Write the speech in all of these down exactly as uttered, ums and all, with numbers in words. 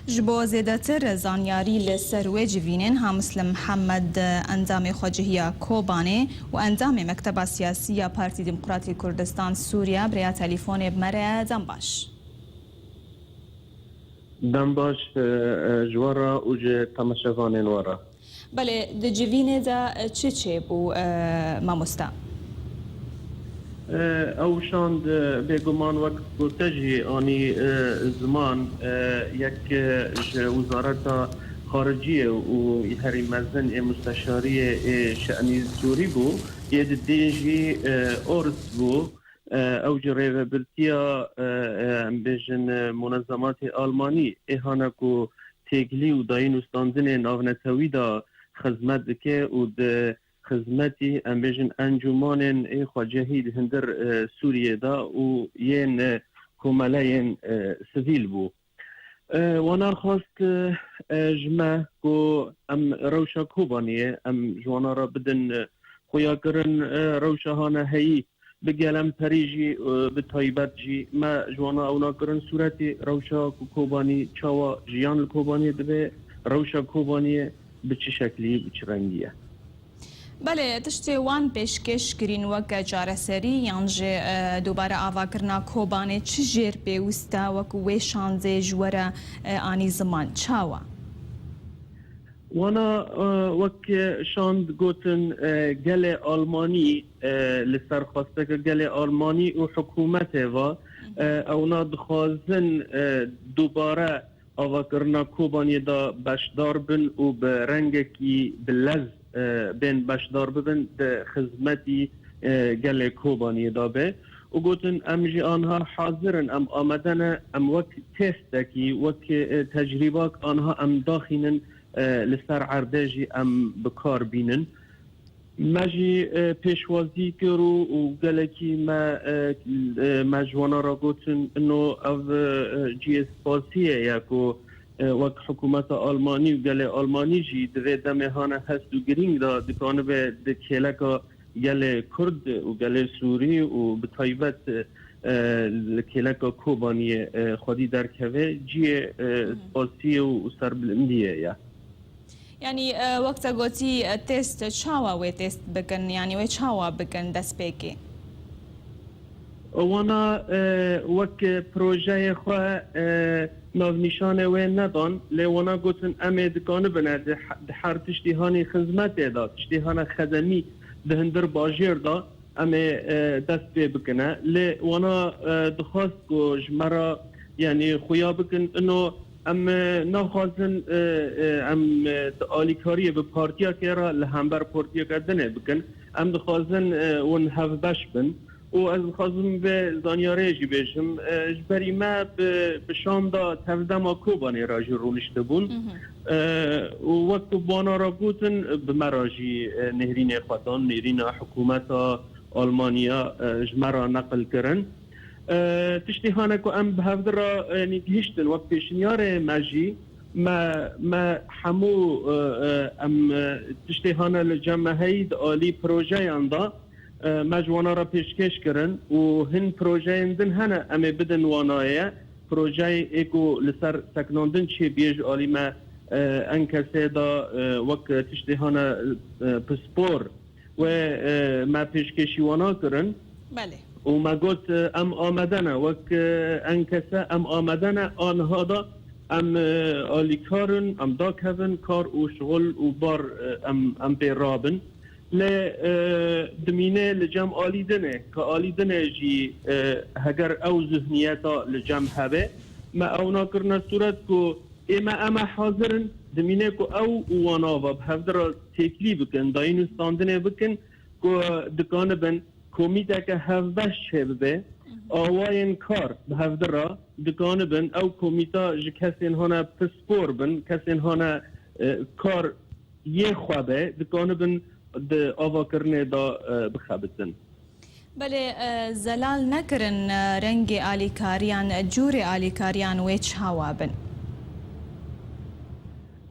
Ji bo zêdetir zanyarî li ser wê civînên Hamis li Mihemed, endamê xwecihiya Kobanê û endamê Mekteba Siyasî ya Partî Demokratî Kurdistan Sûriye, bi rêya telîfonê bi me re ye. Dem baş. Dem baş, e, e, ji we re û ji temaşevanên we re. Belê, di civînê de, e, çi çêbû, e, mamosta? E, ew şand, e, bêguman wek ku te jî anî, e, ziman, e, yek, e, ji Wizareta Xariciyê û herî mezin ê Musteşariyê ê Şe'nî Sûrî bû, yê di din jî, e, Ors bû. E, ew ji rêvebirtiya, e, e, em bêjin, e, munezematê Almanî ê hane ku têkilî û dayîn û standinê navnetewî de xizmet dike û di xizmetî, em bêjin, encûmanên ê xwecehî di hundir, e, Sûriyê de û yên, e, komeleyên, e, sivîl bû. E, wana xwest, e, e, ji me ku em rewşa Kobaniyê, em ji wana re bidin, e, xuyakirin, e, rewşa hane heyî, bi gelemperî jî, e, bi taybet jî me ji wana ewna kirin sûretê rewşa ku Kobanî çawa jiyan li Kobaniyê dibe, rewşa Kobaniyê bi çi şeklî, bi çi rengî ye. Belê, tiştê wan pêşkêş kirîn weke çareserî yan jî, e, dubare avakirina Kobanê çi jêr pêwîst e wek wê şandê ji we re, e, anî ziman? Çawa? Wana, e, wek şand gotin, e, gelê Almanî, e, li ser xwesteke gelê Almanî û hikûmetê ve, e, ewna dixwazin, e, dubare avakirina Kobaniyê de beşdar bin û bi rengekî bi lez, e, bên beşdar bibin di xizmetî, e, gelê Kobaniyê de be. Û gotin, em jî anha hazir in, em amade ne, em wek testekî, wek, e, tecrîbak anha em daxînin, e, li ser erdê jî em bi kar bînin. Me jî, e, pêşwazî kir û, û gelekî me, e, e, me ji wana re gotin, ino ev, e, cihê spasiyê ye ku, e, wek hikûmeta Almanî û gelê Almanî jî di vê demê hane hest û girîng de dikanibe di kêleka gelê Kurd û gelê Sûrî û bi taybet, e, li kêleka Kobaniyê, e, xwedî derkeve, cihê, e, spasiyê û, û serbilindiyê ye. Yanî, e, wek te gotî, e, test, çawa wê test bikin? Yanî wê çawa bikin destpêkê? Wana, e, wek projeyê xwe, e, navnîşanê wê nedan, lê wana gotin, em ê dikanibine di he-, di her tiştî hanî xizmetê de, tiştî hane xedemî di hundir bajêr de, em ê, e, dest pê bikine. Lê wana, e, dixwest ku ji me re, yanî xuya bikin, ino em, e, naxwazin, e, e, em, e, di alîkariyê bi partiyekê re li hember partiyeke dinê bikin. Em dixwazin, e, hûn hevbeş bin. Û ez dixwazim vê zanyariyê jî bêjim. E, ji berî me bi, bi şanda tevdema Kobanê re jî rûniştibûn. E, û wek ku bi wana re gotin, bi me re jî, e, nêrînê xwe dan, nêrîna hikûmeta Almaniya, e, ji me re neqil kirin. E, tiştê hane ku em bi hevdi re, e, yanî gihiştin wek pêşniyarê me jî, me, me hemû, e, e, em, e, tiştê hane li cem me heyî di alî projeyan de, e, me ji wana re pêşkêş kirin û hin projeyên din hene em ê bidin wana ye. Projeyê ku li ser seknandin çêbûye ji alî me, e, enkesê de, e, wek tiştê hane, e, pispor wê, e, me pêşkêşî wana kirin. Belê. Û me got, e, em amade ne, wek, e, enkese em amade ne, anha da em, e, alîkar in, em dakevin, kar û şixul û bar, e, em, em pê rabin. Lê, e, dimîne li cem alî din e, ka alî din e jî, e, heger ew zihniyeta li cem hebe, me ew nakirine sûret ku ê me, em e hazir in, dimîne ku ew û wana va bi hevdi re têkilî bikin, dayîn û standinê bikin ku dikanibin komîteke hevbeş çêbibe, awayên kar bi hevdi re dikanibin, ew komîta ji kesên hane pispor bin, kesên hane, e, kar yê xwe be, dikanibin di avakirinê de, e, bixebitin. Belê, e, zelal nekirin, e, rengê alîkariyan, cûrê alîkariyan wê çawa bin?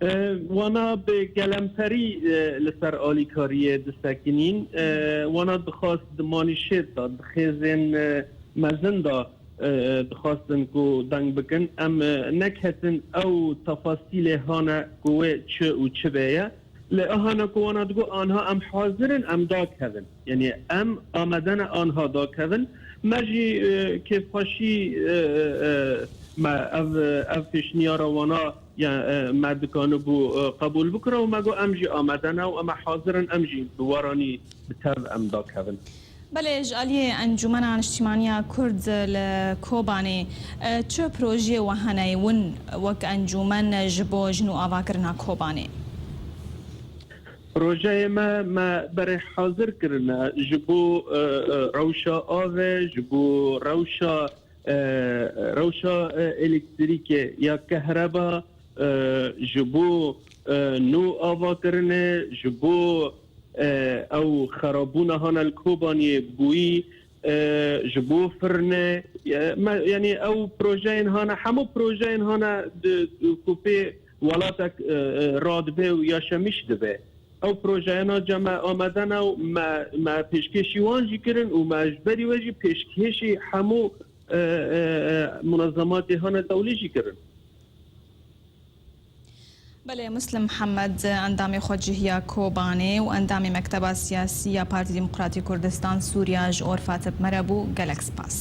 E, wana bi gelemperî, e, li ser alîkariyê disekinîn. E, wana dixwast di manîşêt de, di xêzên, e, mezin de, e, dixwastin ku deng bikin. Em, e, neketin ew tefasîlê hane ku wê çi û çi bê ye. Lê ahana ku wana digo, anha em hazir in, em dakevin. Yanî em amade ne anha dakevin. Me jî, e, kêfxweşî, e, e, me ev, ev pêşniyara wana ya, e, me dikanibû, e, qebûl bikira û me got, em jî amade ne û em hazir in, em jî bi waranî bi tev em dakevin. Belê, ji aliyê Encûmena Niştîmaniya Kurd li Kobanê, e, çi projeyê we hene win wek encûmen ji bo jin û avakirina Kobanê? Projeyê me, me berê hazir kirine ji bo, e, e, rewşa avê, ji bo rewşa, e, rewşa, e, elektrîkê ya kehreba, e, ji bo, e, nû avakirinê, ji bo, e, ew xerabûna hane li Kobaniyê bûyî, e, ji bo firnê, e, me, yanî ew projeyên hane, hemû projeyên hane di, ku pê welatek, e, e, radibe û yaşemîş dibe. Ew projeyena cem me amade ne û me, me pêşkêşî wan jî kirin û me ji berî we jî pêşkêşî hemû, e, e, e, munezematê hane dewlî jî kirin. Belê, Muslim Mihemed, endamê xwecihiya Kobanê û endamê Mekteba Siyasî ya Partî Demokratî Kurdistan Sûriya ji Orfa Tip me re bû. Gelek spas.